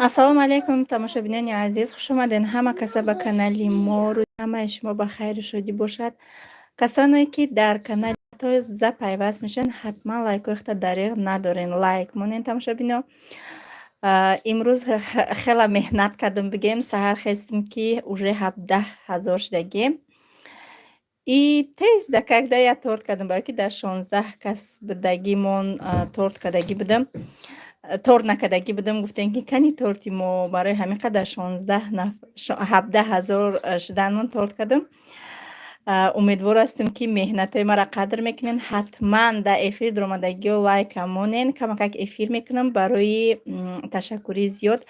Ассалому алайкум, тамошобинони азиз, хушомадед ҳама каса ба канали мо. Рӯзи ҳамаи шумо ба хайру шодӣ бошад. Касоне ки дар канали тоза пайваст мешаванд, ҳатман лайкҳои худро дареғ надорен, лайк монед, тамошобино. Имрӯз хела меҳнат кардам, бигем, саҳар хестем, ки уже 17 000 шудагем. И тез да когда я торт кардам, барои ки дар 16 кас будагимон торт кардагӣ будам. Торт накардагӣ будам, гуфтем, ки кани торти мо. Барои ҳамин қадар 16 17 000 шуданмон торт кардам. Умедвор ҳастем, ки меҳнатҳои маро қадр мекунед. Ҳатман дар эфир дуромадагиҳо лайка монен. Камакак эфир мекунам барои ташаккури зиёд.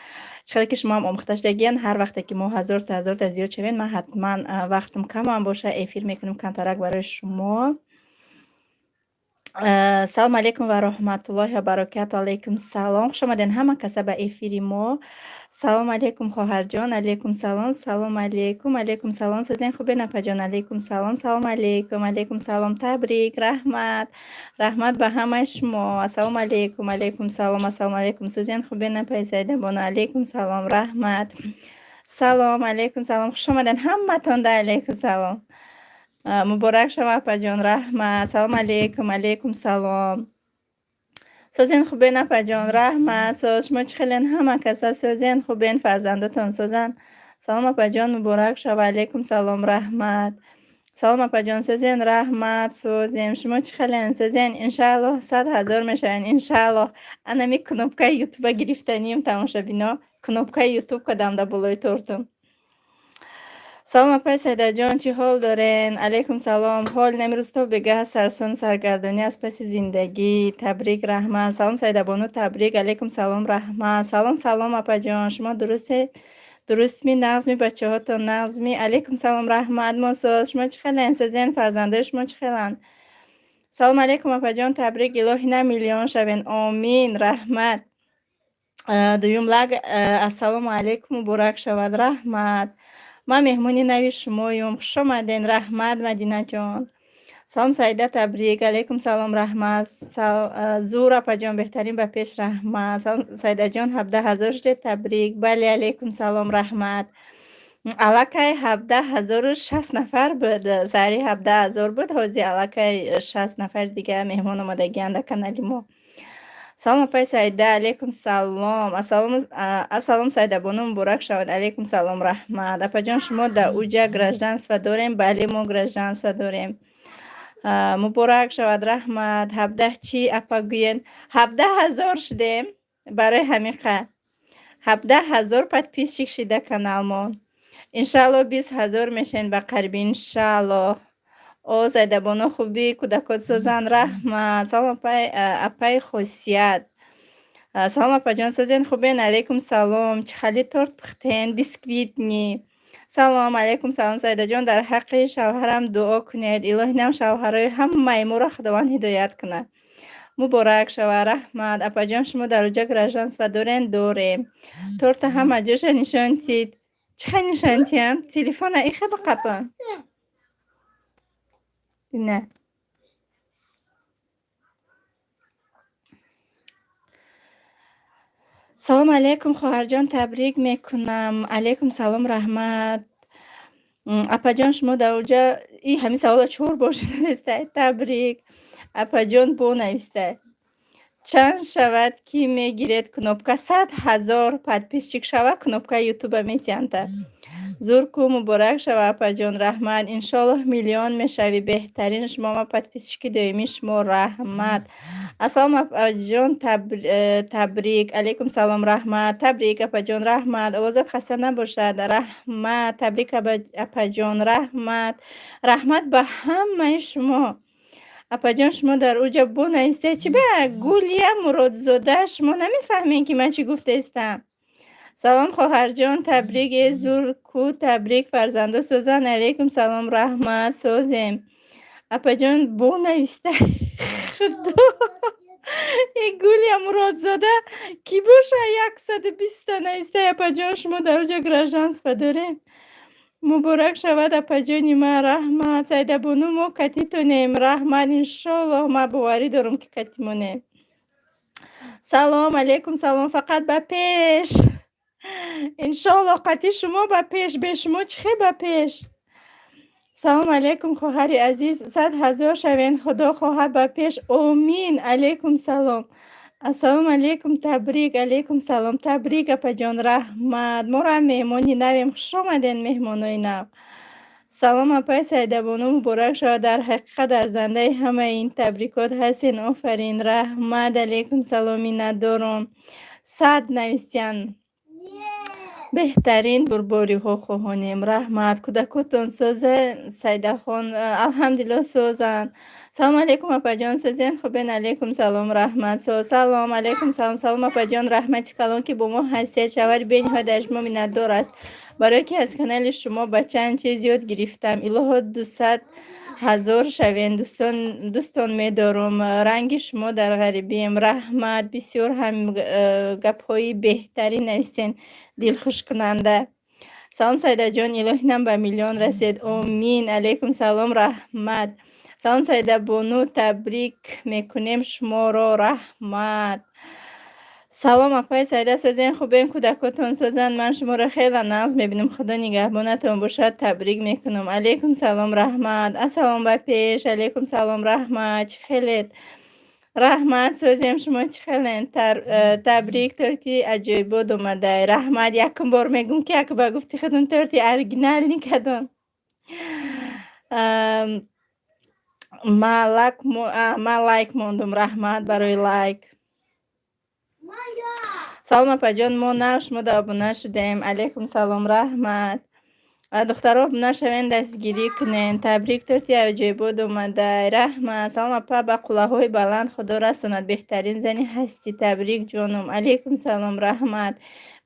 Чӣ қадар ки шумоам омӯхта шудагиян, ҳар вақте ки мо ҳазорта ҳазорта зиёд шавем, ман ҳатман, вақтам камам боша, эфир мекунам камтарак барои шумо. Салому алайкум ва раҳматуллоҳи ва баракату. Алайкум салом. Хуш омадед ҳама каса ба эфири мо. Салому алайкум, хоҳарҷон. Алайкум салом. Салому алайкум. Алайкум салом. Созен, хубен, апаҷон? Алайкум салом. Салому алайкум. Алайкум салом. Табрик. Раҳмат. Раҳмат ба ҳамаи шумо. Ассалому алайкум. Алайкум салом. Ассалому алайкум. Созен, хубен, апаи Саидабону? Алайкум салом. Раҳмат. Салом. Алайкум салом. Хуш омадед ҳаматон да. Алайкум салом. Муборак шава, апаҷон, раҳмат. Салому алайкум. Алайкум салом. Созен, хубен, апаҷон? Раҳмат. Соз, шумо чӣ хелен? Ҳама каса созен, хубен, фарзандотон созанд? Салом, апаҷон, муборак шава. Алайкум салом, раҳмат. Салом, апаҷон, созен? Раҳмат, созем. Шумо чӣ хелен? Созен? Иншааллоҳ, 100 000 мешавен, иншааллоҳ. Анами кнопкаи ютуба гирифтаним, тамошобино. Кнопкаи ютуб кардам дар болои тортам. Салом, апаи Сайдаҷон, чӣ ҳол дорен? Алайкум салом. Ҳол имрӯз то бегаҳ сарсон саргардонӣ аз паси зиндагӣ. Табрик, раҳмат. Салом, Сайдабону, табрик. Алайкум салом, раҳмат. Салом, салом, апаҷон. Шумо дурусте? Дурустми, нағзми, бачаҳотон нағзми? Алайкум салом, раҳмат. Мо соз, шумо чӣ хелен? Созен, фарзандои шумо чӣ хеланд? Салом алайкум, апаҷон, табрик. Илоҳи на миллион шавен. Омин, раҳмат. Дуюм лайк. Ассалому алайкум, муборак шавад, раҳмат. Ман меҳмони нави шумоюм. Хуш омаден, раҳмат, Мадинаҷон. Салом, Саида, табрик. Алайкум салом, раҳмат. Зур, апаҷон, беҳтарин, ба пеш, раҳмат. Салом, Саидаҷон, 17 000 шудед, табрик. Бале, алайкум салом, раҳмат. Аллакай 17 060 нафар буд. Саҳари 17 000 буд, ҳозир аллакай 60 нафари дига меҳмон омадагианд дар канали мо. Салом, апаи Саида, алайкум салом. Ассалом, Саидабону, муборак шавад. Алайкум салом, раҳмат. Апаҷон, шумо дар уҷа гражданство дорем? Бале, мо гражданство дорем. Муборак шавад, раҳмат. Ҳабдаҳ чӣ, апа, гӯен? 17 000 шудем, барои ҳамин қа. 17 000 подписчик шида каналмон. Иншааллоҳ, 20 000 мешавем ба қариби, иншааллоҳ. О, Сайдабону, хубӣ, кӯдакот созанд, раҳмат. Салом, апаи Хосият. Салом, апаҷон, созен, хубен? Алайкум салом. Чӣ хали торт пухтен? Бисквитный. Салом, алайкум салом, Сайдаҷон, дар ҳаққи шавҳарам дуо кунед. Илоҳи нам шавҳарои ҳамаи моро Худованд ҳидоят кунад. Муборак шавад, раҳмат. Апаҷон, шумо дар уҷа гражданство дорен? Дорем. Торта ҳама ҷоша нишон тид. Чӣ хел нишон тиям? Телефона иха биқапам. Не. Салом алайкум, хоҳарҷон, табрик мекунам. Алайкум салом, раҳмат. Апаҷон, шумо дар уҷа и ҳамин савола чор бор шунавистай. Табрик. Апаҷон, бо навистай. Чанд шавад, ки мегиред кнопка? 100 000 подписчик шава, кнопкаи ютуба метиҳанда. Зур ку, муборак шава, апаҷон, раҳмат. Иншоаллоҳ, миллион мешавӣ, беҳтарин шумо, ман подписчики доимии шумо, раҳмат. Ассалому, апаҷон, табрик. Алайкум салом, раҳмат. Табрик, апаҷон, раҳмат. Овозат хаста набошад, раҳмат. Табрик, апаҷон, раҳмат. Раҳмат ба ҳамаи шумо. Апаҷон, шумо дар уҷа бо навистед. Чӣ ба, Гулия Муродзода, шумо намефаҳмед, ки ман чӣ гуфтаистам? Салом, хоҳарҷон, табрик. Э, зур ку, табрик, фарзандо созанд? Алайкум салом, раҳмат, созем. Апаҷон, бо нависта. Худо, э, Гулия Муродзода кӣ боша, 120-та навистай. Апаҷон, шумо дар уҷа гражданство доред? Муборак шавад, апаҷони ман, раҳмат. Сайдабону, мо катитонем, раҳмат. Иншоаллоҳ, ман боварӣ дорам, ки катимонем. Салом, алайкум салом, фақат ба пеш. Иншоалло, қати шумо ба пеш, бе шумо чӣ хел ба пеш? Салому алейкум, хоҳари азиз, 100 000 шавен, Худо хоҳад, ба пеш, омин. Алейкум салом. Ассалому алейкум, табрик. Алейкум салом, табрик, апаҷон, раҳмат. Моро ҳам меҳмони навем, хуш омаден, меҳмонои нав. Салом, апаи Саидабону, муборак шавад. Дар ҳақиқат арзандаи ҳамаи ин табрикот ҳастен, офарин, раҳмат. Алейкум салом, миннатдором. 100 навистиян. Беҳтарин, бурбориҳо хоҳонем, раҳмат. Кӯдакотон созен, Сайдахон? Алҳамдулилло, созанд. Салому алейкум, апаҷон, созен, хубен? Алейкум салом, раҳмат. Салом алейкум, салом, салом, апаҷон, раҳмати калон, ки бо мо ҳастед. Шавҳари бениҳоят аз шумо миннатдор аст, барое ки аз канали шумо ба чанд чиз ёд гирифтам. Илоҳо, 200 000 шавен, дӯстон медорум, ранги шумо дар ғарибием. Раҳмат, бисёр ҳам гапҳои беҳтарин навистен, дилхушкунанда. Салом, Саидаҷон, илоҳинам ба миллион расед, омин. Алейкум салом, раҳмат. Салом, Саидабону, табрик мекунем шуморо, раҳмат. Салом, апаи Саида, созен, хубен, кӯдакотон созанд? Ман шуморо хеле нағз мебинам, Худо нигаҳбонатон бошад, табрик мекунам. Алейкум салом, раҳмат. Ассалом, ба пеш. Алейкум салом, раҳмат. Чӣ хелед? Раҳмат, созем, шумо чӣ хелен? Табрик, торти аҷоибот омадай, раҳмат. Якум бор мегӯм, ки як ба гуфти худам торти оригинални кардам. Ма лайк мондум, раҳмат барои лайк. Салом, апаҷон, мо нав шумода обуна шудем. Алейкум салом, раҳмат. Духтаро, обуна шавен, дастгирӣ кунен. Табрик, торти аҷоибот омадай, раҳмат. Салом, апа, ба қуллаҳои баланд Худо расонад, беҳтарин зани ҳастӣ, табрик, ҷонум. Алейкум салом, раҳмат,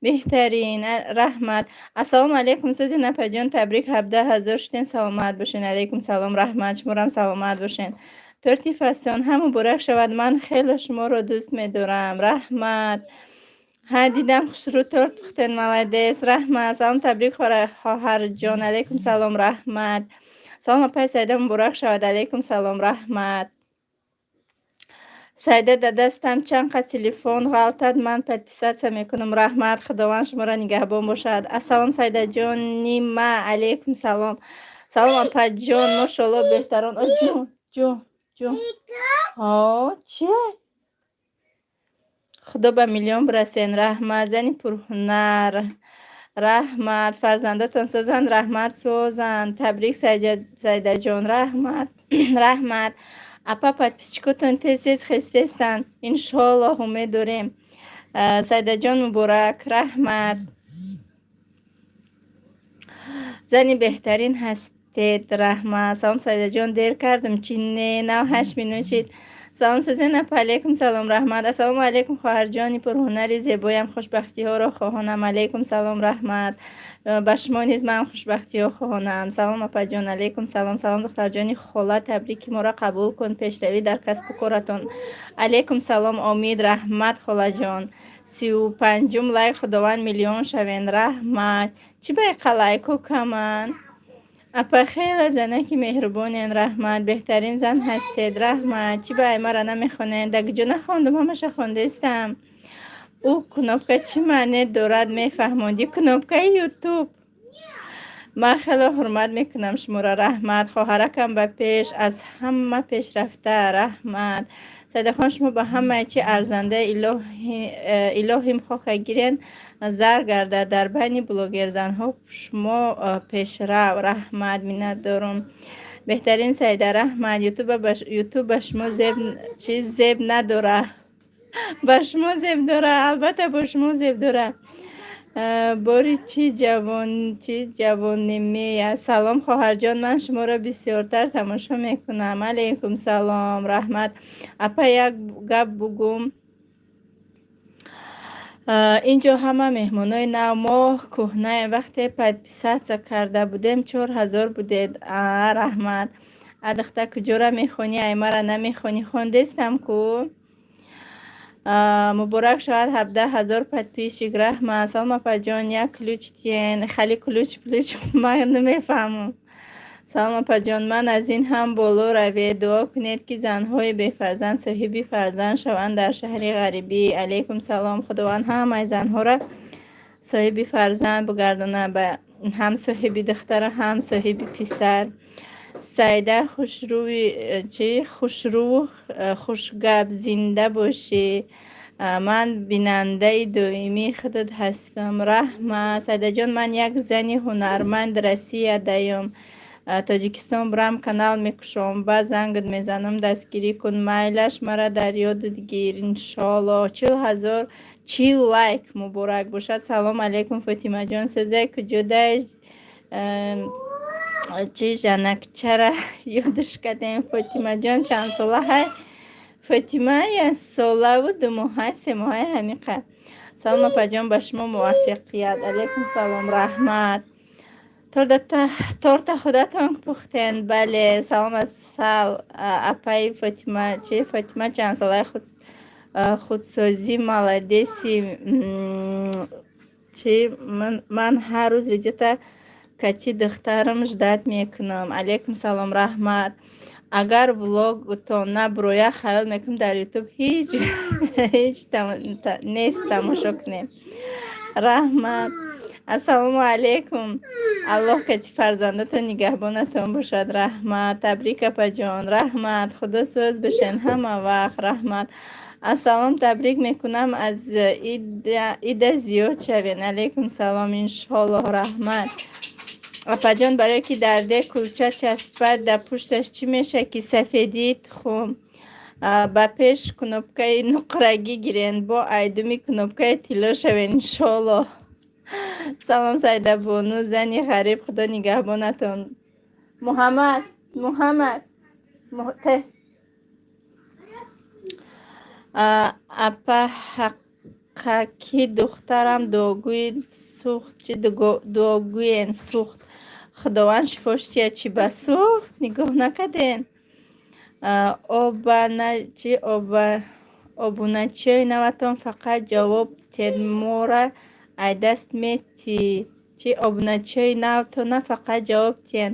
беҳтарин, раҳмат. Ассалому алейкум, созен, апаҷон, табрик, 17 000 шуден, саломат бошен. Алейкум салом, раҳмат, шуморам саломат бошен. Торти фасон ҳам муборак шавад, ман хело шуморо дӯст медорам, раҳмат. Ҳа, дидам, хушрӯ торт пухтен, молодец, раҳмат. Салом, табрик, хоҳарҷон. Алейкум салом, раҳмат. Салом, апаи Саида, муборак шавад. Алейкум салом, раҳмат. Саида, да дастам чанд қад телефон ғалтад, ман подписаться мекунам, раҳмат, Худованд шуморо нигаҳбон бошад. Ассалом, Саидаҷони ма. Алейкум салом. Салом, апаҷон, мошоалло, беҳтарон. Ҷун, ҷун, ҷун, ҳо, чия? Худо ба миллион бирасен, раҳмат. Зани пурҳунар, раҳмат. Фарзандотон созанд? Раҳмат, созанд. Табрик, Саидаҷон, раҳмат, раҳмат. Апа, подписчикотон тез тез хестестанд, иншоаллоҳ, умед дорем. Саидаҷон, муборак, раҳмат. Зани беҳтарин ҳастед, раҳмат. Салом, Саидаҷон, дер кардам чи? Не, нав 8 минут шид. Салом, созен, апа. Алейкум салом, раҳмат. Ассалому алейкум, хоҳарҷони пурҳунари зебоям, хушбахтиҳоро хоҳонам. Алейкум салом, раҳмат, ба шумо низ ман хушбахтиҳо хоҳонам. Салом, апаҷон. Алейкум салом. Салом, духтарҷони хола, табрики моро қабул кун, пешравӣ дар касбу коратон. Алейкум салом, омид, раҳмат, холаҷон. 35-ум лайк, Худованд, миллион шавен, раҳмат. Чӣ ба иқа лайкҳо каманд? Апа, хеле занаки меҳрубонен, раҳмат, беҳтарин зан ҳастед, раҳмат. Чӣ ба аймара намехонед? Да куҷо нахондум, ҳамаша хондаистам. Ӯ кнопка чӣ маъне дорад, мефаҳмондӣ? Кнопкаи Ютуб. Ман хеле ҳурмат мекунам шуморо, раҳмат. Хоҳаракам ба пеш, аз ҳама пешрафта, раҳмат. Сайдахон, шумо ба ҳамаи чи арзанда, илоҳим хока гирен, зар гардад. Дар байни блогерзанҳо шумо пешрав, раҳмат, миннатдорум. Беҳтарин Саида, раҳмат. Ютуб ба шумо зеб чи зеб надора? Ба шумо зеб дора, албатта, бо шумо зеб дора. Бори чӣ ҷавон, чӣ ҷавонемея. Салом, хоҳарҷон, ман шуморо бисёртар тамошо мекунам. Алейкум салом, раҳмат. Апа, як гап бугум. Инҷо ҳама меҳмонои нав, мо кӯҳнаем. Вақте подписаться карда будем, 4000 будед. А, раҳмат. А, духта, куҷора мехонӣ, аймара намехонӣ? Хондестам ку. Муборак шавад 17 000 подписчик, раҳмат. Салом, апаҷон, як ключ тиен. Хали ключ плюч ман намефаҳмам. Салом, апаҷон, ман аз ин ҳам боло равед. Дуо кунед, ки занҳои бефарзанд соҳиби фарзанд шаванд дар шаҳри ғарибӣ. Алейкум салом, Худованд ҳамаи занҳоро Соҳиби фарзанд бугардона, ба ҳам соҳиби духтара, ҳам соҳиби писар. Саида хушрӯи, чи, хушрӯву хушгап, зинда бошӣ. Ман бинандаи доимии худат ҳастам. Раҳмат, Саидаҷон. Ман як зани ҳунарманд Россия даём. Тоҷикистон бурам, канал мекушом, ба зангат мезанам, дастгирӣ кун. Майлаш, мара дар ёдат гир, иншоалло. 40 000, 40 лайк муборак бошад. Салом алейкум, Фотимаҷон, сӯзай куҷодай? Чи, жанакчара ёдаш кардем. Фотимаҷон чандсола ҳай? Фотима 1 солаву 2 моҳа, 3 моҳаи ҳамиқа. Салом, апаҷон, ба шумо муваффақият. Алейкум салом, раҳмат. Торта худатон пухтен? Бале. Салом, асал апаи Фотима. Чи, Фотима чандсолаи? Худсозӣ, молодец и. Чи, ман ҳар рӯз видеота кати духтарам ждать мекунам. Алейкум салом, раҳмат. Агар влогтон набурояд, хаёл мекунам, дар Ютуб ҳеҷ нест тамошо кунем. Раҳмат. Ассалому алайкум, Аллоҳ кати фарзандатон нигаҳбонатон бошад. Раҳмат. Табрик, апаҷон. Раҳмат, Худо соз бошен ҳама вақт. Раҳмат. Ассалом, табрик мекунам, аз ида зиёд шавен. Алайкум салом, иншоаллоҳ, раҳмат. Апаҷон, барое ки дар дег кулча часпад, дар пушташ чӣ мешавад, ки сафедии тухм? Ба пеш кнопкаи нуқрагӣ гирен, бо айдуми кнопкаи тилло шавен, иншоаллоҳ. Салом, Сайдабону, зани ғариб, Худо нигаҳбонатон. Муҳаммад, Муҳаммад. Те апа, ҳаққаки духтарам дуогӯи сӯхт, чи дуогӯен, сӯхт. Худованд шифош диҳад. Чӣ ба сӯхт? Нигоҳ накарден? Чи, обуначиҳои наватон фақат ҷавоб тед, мора ай даст метӣ. Чи, обуначиҳои навтона фақат ҷавоб тиҳен.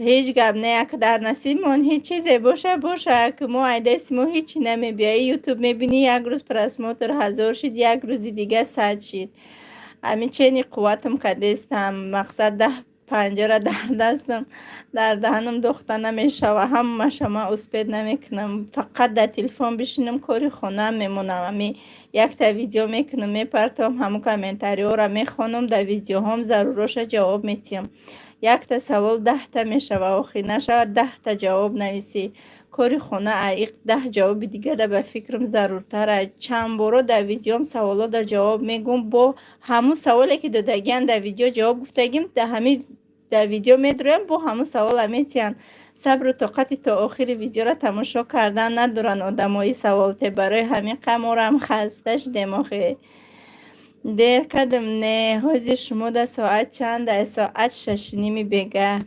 Ҳеҷ гап не, як дар насибмон ҳеҷ чизе боша, боша, ки мо ай дасти мо ҳечи намебиёд. Ютуб мебинӣ, як рӯз просмотр 1000 шид, як рӯзи дига 100 шид. Ҳамин чени қувватам кадестам, мақсад, даҳ панҷара дар дастам, дар даҳанам духта намешава. Ҳамаша ман успеть намекунам. Фақат дар телефон бишинам, кори хонаам мемонам. Ами якта видео мекунам, мепартовам, ҳамун комментариҳоро мехонам, дар видеоҳом заруроша ҷавоб метиҳам. Якта савол 10-та мешава, охир нашавад 10-та ҷавоб нависӣ. Кори хона аиқ 10 ҷавоби дигара ба фикрам заруртар. Чанд боро дар видеом саволода ҷавоб мегӯм, бо ҳамун саволе ки додагиан, дар видео ҷавоб гуфтагим, дар ҳамин дар видео медроям, бо ҳамун савола метиҳанд. Сабру тоқати то охири видеоро тамошо кардан надоранд одамои саволте. Барои ҳамин қаморам хаста шудем охи. Дер кардам? Не, ҳозир шумо дар соат чанд? Дар соат 6:30 бегаҳ.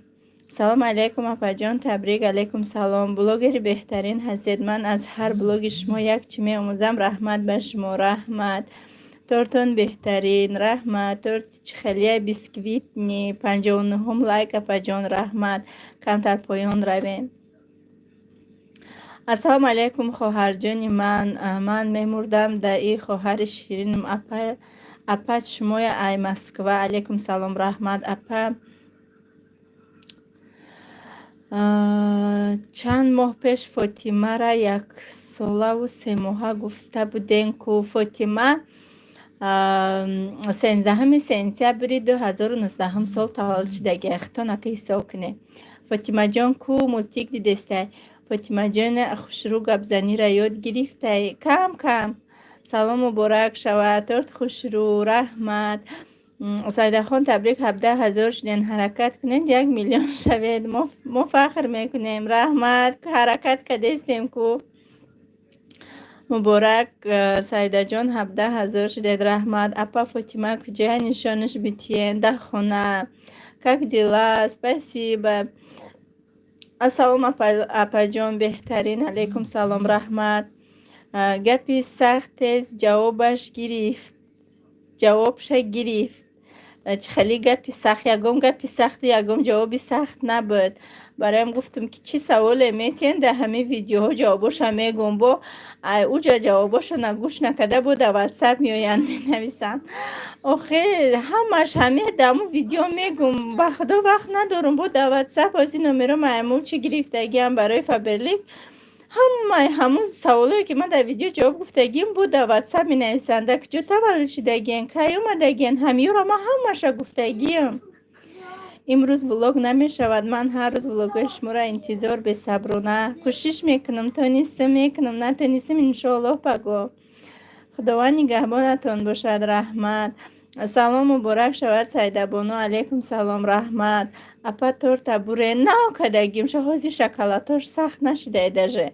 Салом алейкум, апаҷон, табрик. Алейкум салом. Блогери беҳтарин ҳастед. Ман аз ҳар блоги шумо як чӣ меомӯзам. Раҳмат ба шумо, раҳмат. Тортон беҳтарин, раҳмат. Торти чӣ хелия, бисквитный? 59-ум лайк, апаҷон, раҳмат. Камтар поён равем. Ассалому алайкум, хоҳарҷони ман. Ман мемурдам дар и хоҳари ширинам. Апа, апа, шумоя ай Москва. Алейкум салом, раҳмат, апа. Чанд моҳ пеш Фотимара 1 солаву 3 моҳа гуфта будем ку? Фотима 13 сентябри 2019-ум сол таваллуд шудагия. Хитон ака, ҳисоб кунед. Фотимаҷон ку, мультик дидестай? Фотимаҷон хушрӯ гапзаниро ёд гирифтай кам кам. Салом, муборак шавад, торт хушрӯ, раҳмат. Сайдахон, табрик, 17 000 шуден, ҳаракат кунед, 1 миллион шавед, мо фахр мекунем. Раҳмат, ҳаракат кардестем ку. Муборак, Сайдаҷон, 17 000 шудед, раҳмат. Апа, Фотима куҷоя, нишонаш битиен? Дар хона. Как дела? Спасибо. Ассалом, апаҷон, беҳтарин. Алейкум салом, раҳмат. Гапи сахт, тез ҷавобаш гирифт, ҷавобша гирифт. Чӣ хеле гапи сахт, ягон гапи сахту ягон ҷавоби сахт набуд. Бароям гуфтам, ки чӣ саволе метиҳен, дар ҳамин видеоҳо ҷавобоша мегӯм. Бо уҷа ҷавобошона гӯш накарда, бо дар Ватсап меоянд, менависанд. Охе, ҳамаш ҳамин дар ҳамун видео мегӯм. Ба Худо, вақт надорум. Бо дар Ватсап ҳози номеро маямул чӣ гирифтагиам барои Фаберлик. Ҳамаи ҳамун саволое, ки ман дар видео ҷавоб гуфтагиам, бо дар Ватсап менависанд: дар куҷо таваллуд шудагиен, кай омадагиен. Ҳамиёро ман ҳамаша гуфтагиам. Имрӯз влог намешавад? Ман ҳар рӯз влогҳои шуморо интизор, бесаброна кӯшиш мекунам. Тонистам, мекунам, натонистам, иншоаллоҳ, пагоҳ. Худованд нигаҳбонатон бошад, раҳмат. Салом, муборак шавад, Саидабону. Алайкум салом, раҳмат. Апа, торта буре нав кардагим, ҳози шоколадош сахт нашидай даже.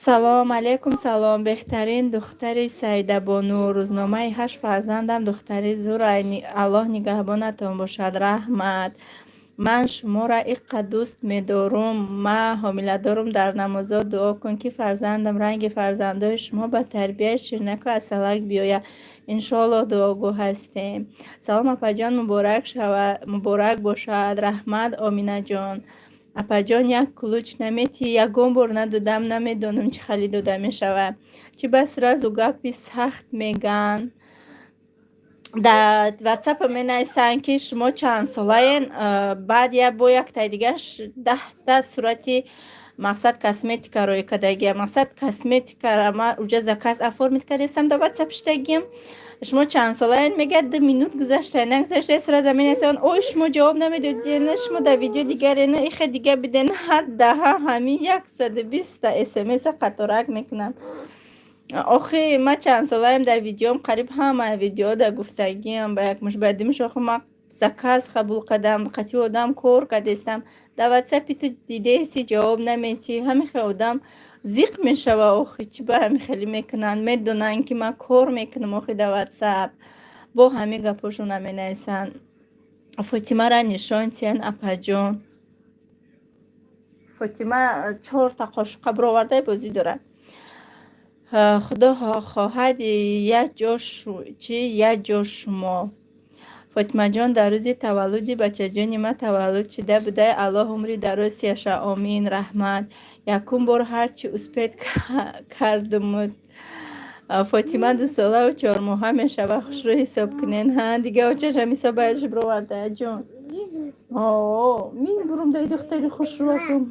Салом алейкум, салом, беҳтарин духтари Саидабону, рӯзномаи ҳашт фарзандам, духтари зурай. Аллоҳ нигаҳбонатон бошад, раҳмат. Ман шуморо иққа дӯст медорум. Ман ҳомиладорум, дар намозо дуо кун, ки фарзандам ранги фарзандои шумо ба тарбияи ширинаку асалак биёяд. Иншоаллоҳ, дуогӯ ҳастем. Салом, апаҷон, муборак бошад, раҳмат, Оминаҷон. Апаҷон, як ключ наметиҳӣ? Ягон бор надодам, намедонам, чӣ хеле дода мешавад. Чӣ бас сразу гапи сахт мегӯянд. Дар Ватсапа менависанд, ки шумо чандсолаен. Баъд я бо яктаи дигаш 10та сурати, мақсад, косметика рӯй кардагиам. Мақсад, косметикара ман уҷа заказ оформить кардастам, дар Ватсап шидагиам. Шумо чандсолаен мегӯяд, 2 минут гузашта нагузашта, сразу менависанд: «Ой, шумо ҷавоб намедодед, шумо дар видео дигаре ихе дига биден». Ҳаддаҳа ҳамин 120-та смса қаторак мекунанд. Охи, ман чандсолаем, дар видеом, қариб ҳама видеода гуфтагиам. Ба як муш, ба ду муш. Охи, ман заказ қабул кардам, қатъи одам кор кардастам. Дар Ватсапи ту дидаеси, ҷавоб наметиҳӣ. Ҳамин хел одам зиқ мешава. Охи, чӣ ба ҳамин хеле мекунанд? Медонанд, ки ман кор мекунам. Охи, дар Ватсап бо ҳамин гапҳошона менависанд. Фотимара нишон тиҳен, апаҷон. Фотима чорта қошуқа бироварда, бозӣ дорад. Худо хоҳад, як ҷо чӣ, як ҷо шумо. Фотимаҷон, дар рӯзи таваллуди бачаҷони ман таваллуд шида будай. Аллоҳ умри дароз яша, омин, раҳмат. Якум бор ҳарчи успеть кардумуд. Фотима 2 солаву 4 моҳа мешава, хушрӯ ҳисоб кунен. Ҳа, дига очашам ҳисоб баяш бироварда, ҷон. Мин бурум дай духтари хушрӯакам.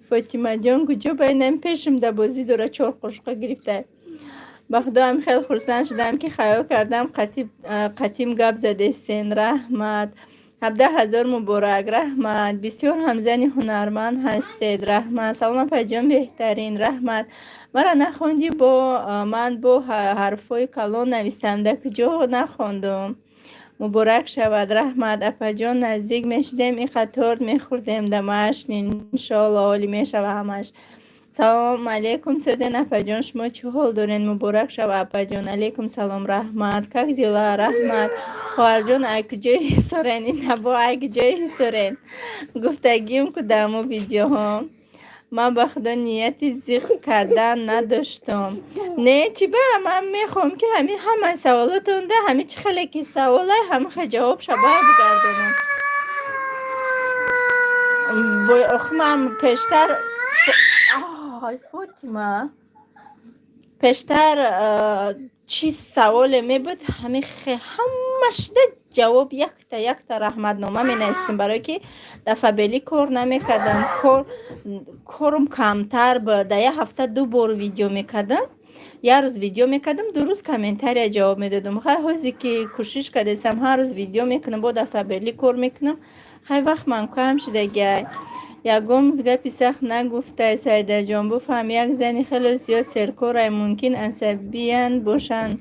Фотимаҷон куҷо? Байнам пешим да бозӣ дора, чор қошуқа гирифта. Ба Худоам, хеле хурсанд шудам, ки хаёл кардам, қатим гап задестен, раҳмат. 17 000 муборак, раҳмат. Бисёр ҳам зани ҳунарманд ҳастед, раҳмат. Салом, апаҷон, беҳтарин, раҳмат. Мара нахондӣ? Бо ман бо ҳарфҳои калон навистам, дар куҷо нахондум? Муборак шавад, раҳмат. Апаҷон, наздик мешудем, иқа торт мехӯрдем домашний. Иншоалло, олӣ мешава ҳамаш. Салом алейкум, сӯзен, апаҷон, шумо чӣ ҳол доред? Муборак шава, апаҷон. Алейкум салом, раҳмат. Как дела? Раҳмат. Хоҳарҷон, ай куҷои ҳисорен? Инабо ай куҷои ҳисорен? Гуфтагим ку дар видеоҳо. Ман ба Худо нияти зиқ кардан надоштам. Не, чӣ ба, ман мехоҳам, ки ҳамин ҳамаи саволотонда, ҳамин чӣ хеле ки саволай, ҳамин ҷавобша баргардонам. Охи, ман пештар, ой, Фотима, пештар чӣ саволе мебуд, ҳамин ҳамашда ҷавоб якта якта раҳматнома менавистем, барое ки дар Фаберлик кор намекардам, корум камтар буд. Дар як ҳафта ду бор видео мекардам, як рӯз видео мекардам, 2 рӯз комментария ҷавоб медодам. Хай, ҳозе ки кӯшиш кардастам, ҳар рӯз видео мекунам, бо дар Фаберлик кор мекунам. Хай, вақт ман кам шудагиай. Ягон гапи сахт нагуфтай, Саидаҷон, буфаҳм, як зани хеле зиёд серкорай, мумкин асабиян бошанд.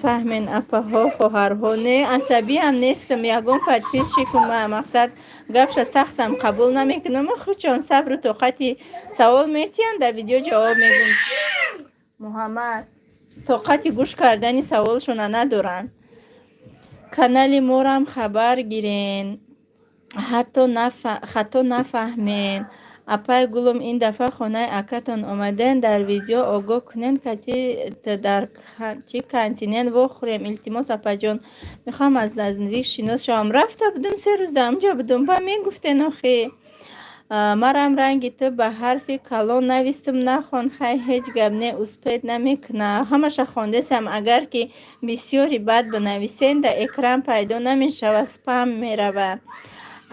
Фаҳмен, апаҳо, хоҳарҳо. Не, асабиам нестам. Ягон подписчику ма, мақсад, гапша сахтам қабул намекунам. Худшон сабру тоқати савол метиҳанд, дар видео ҷавоб мегӯм. Муҳаммад, тоқати гӯш кардани саволшона надоранд. Канали морам хабар гирен, хато нафаҳмен. Апай гулум, ин дафъа хонаи акатон омаден, дар видео огоҳ кунен, кати дар чӣ континент вохӯрем. Илтимос, апаҷон, мехоҳам аз наздик шинос шавам. Рафта будум, 3 рӯз дар ҳамҷо будум, ба мегуфтен охи. Марам ранги ту ба ҳарфи калон навистум, нахон. Хай, ҳеҷ гап не, успеть намекуна. Ҳамаша хондесам. Агар ки бисёри бад бинависен, дар экран пайдо намешава, спам мерава.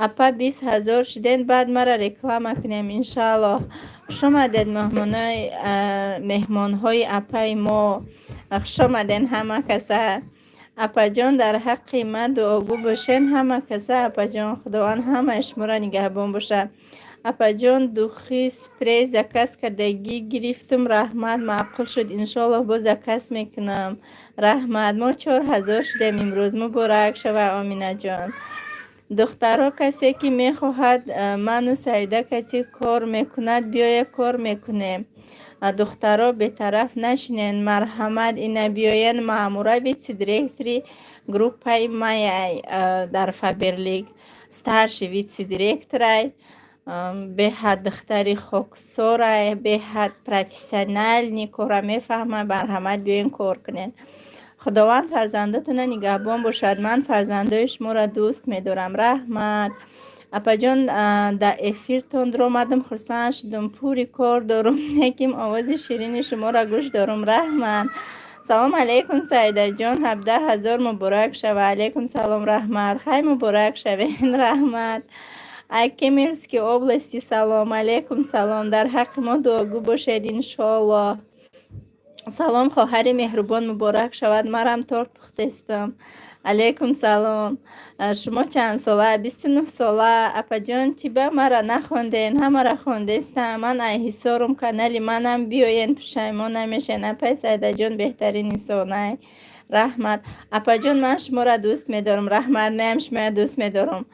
Апа, 20 000 шуден, баъд мара реклама кунем, иншааллоҳ. Хушомадед, меҳмонҳои апаи мо, хушомаден ҳама каса. Апаҷон, дар ҳаққи ман дуогӯ бошен ҳама каса. Апаҷон, Худованд ҳамаи шуморо нигаҳбон бошад. Апаҷон, духи, спрей заказ кардагӣ гирифтум, раҳмат, маъқул шуд, иншоаллоҳ боз заказ мекунам, раҳмат. Мо 4000 шудем имрӯз, муборак шава, Оминаҷон. Духтаро, касе ки мехоҳад ману Саида кати кор мекунад, биёя, кор мекунем. Духтаро, бетараф нашинен, марҳамат, ина биёян. Маъмура вице-директори группаи маяй дар Фаберлик, старший вице-директорай, беҳад духтари хоксорай, беҳад профессиональный, кора мефаҳмад. Марҳамат, биёен, кор кунен. Худованд фарзандотона нигаҳбон бошад. Ман фарзандои шуморо дӯст медорам, раҳмат. Апаҷон, дар эфиртон омадам, хурсанд шудум. Пури кор дорум, лекин овози ширини шуморо гӯш дорум, раҳмат. Салом алейкум, Саидаҷон, 17 000 муборак шава. Алейкум салом, раҳмат. Хай, муборак шавен, раҳмат. Ай Кемеровской области салом. Алейкум салом, дар ҳаққи мо дуогӯ бошед, иншоаллоҳ. Салом, хоҳари меҳрубон, муборак шавад, марам торт пухтестам. Алейкум салом. Шумо чанд сола? 29 сола. Апаҷон, чиба мара нахонден? Ҳамара хондестам. Ман ай Ҳисорум, канали манам биёен, пушаймон намешен. Апай Саидаҷон беҳтарин инсонай, раҳмат. Апаҷон, ман шуморо дӯст медорам, раҳмат. Маям шуморо дӯст медорам.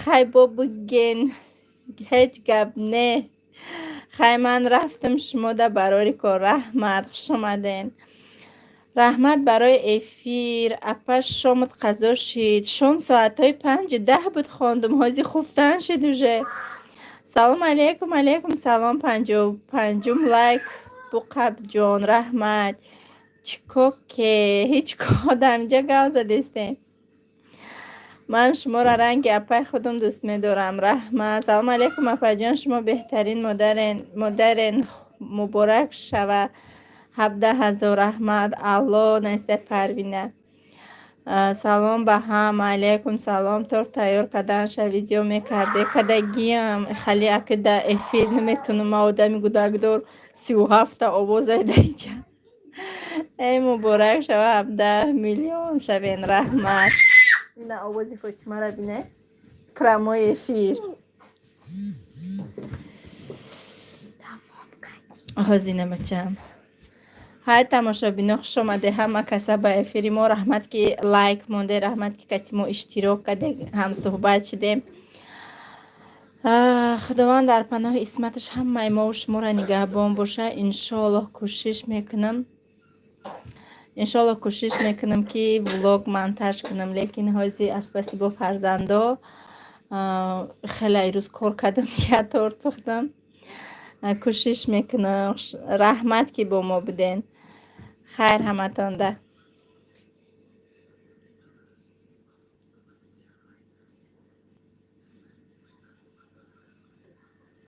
Хай, бо буген, ҳеҷ гап не. Хай, ман рафтам, шумода барори кор, раҳмат. Хушомаден, раҳмат барои эфир. Апа, шомат қазо шид? Шом соатҳои 5:10 буд, хондум, ҳозир хуфтан шид уже. Салом алейкум. Алейкум салом. 55-ум лайк, Буқабҷон, раҳмат. Чӣ ко ке? Ҳеҷ ко, даминҷа гап задестем. Ман шуморо ранги апаи худам дӯст медорам, раҳмат. Салом алейкум, апаҷон, шумо беҳтарин модарен, муборак шава 17 000, раҳмат. Алло, Настя Парвина. Салом ба ҳама. Алейкум салом. Торт тайёр карданша видео мекарде? Кардагиам, хали аки да эфир наметунам, ман одами гудакдор, 37-та овозай даиҷа. Эй, муборак шава, 17 миллион шавен, раҳмат. Ина овози Фотимаро бине, прямой эфир. Ҳозина, бачаам. Ҳай, тамошобино, хушомаде ҳама каса ба эфири мо. Раҳмат, ки лайк монде, раҳмат, ки кати мо иштирок кардем, ҳамсӯҳбат шудем. Худованд дар паноҳи исматаш ҳамаи мову шуморо нигаҳбон боша. Иншоаллоҳ, кӯшиш мекунам, иншоаллоҳ, кӯшиш мекунам, ки влог монтаж кунам, лекин ҳозир аз паси бо фарзандо хеле ирӯз кор кардам, як торт пухтам. Кӯшиш мекунам. Раҳмат, ки бо мо буден. Хайр ҳаматонда.